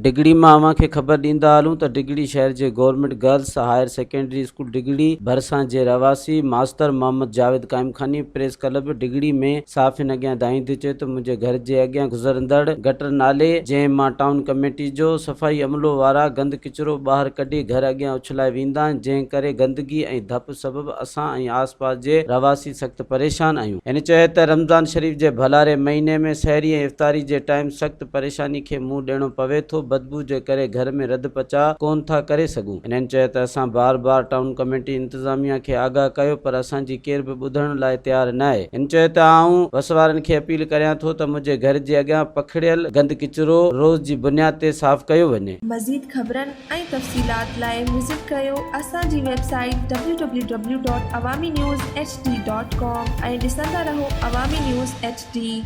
ڊگهڙي مان اوهان کي خبر ڏيندا هلون ته ڊگهڙي شهر جي government girls higher secondary school Dighri ڀرسان جي رهواسي master Muhammad Javed Qaimkhani press club Dighri ۾ صحافين اڳيان دانهيندي چيو ته منهنجي گهر جي اڳيان گذرندڙ گٽر نالي جنهن مان ٽائون ڪميٽي جو صفائي عملو وارا گند ڪچرو ٻاهر ڪڍي گهر اڳيان اڇلائي ويندا آهن جنهن ڪري گندگي ۽ ڌپ سبب اسان ۽ آس پاس جي رهواسي سخت پريشان آهيون. هن چيو ته رمضان شريف جي ڀلاري مهيني ۾ سحري ۽ افطاري جي ٽائيم سخت پريشاني کي منهن ڏيڻو پوي ٿو، بدبوء جي ڪري گهر ۾ رڌ پچاء ڪونه ٿا ڪري سگهون. هنن چيو ته اسان بار بار ٽائون ڪميٽي انتظاميا کي آگاهه ڪيو پر اسان جي ڪير به ٻڌڻ لاء تيار ناهي. هن چيو ته آئون وس وارن کي اپيل ڪريان ٿو ته منهنجي گهر جي اڳيان پکڙيل گند ڪچرو روز جي بنياد تي صاف ڪيو وڃي. مزيد خبرن ۽ تفصيلات لاء وزٽ ڪريو اسان جي website W W W dot Awami news H D dot com ۽ ڏسندا رهو عوامي نيوز ايڇ ڊي.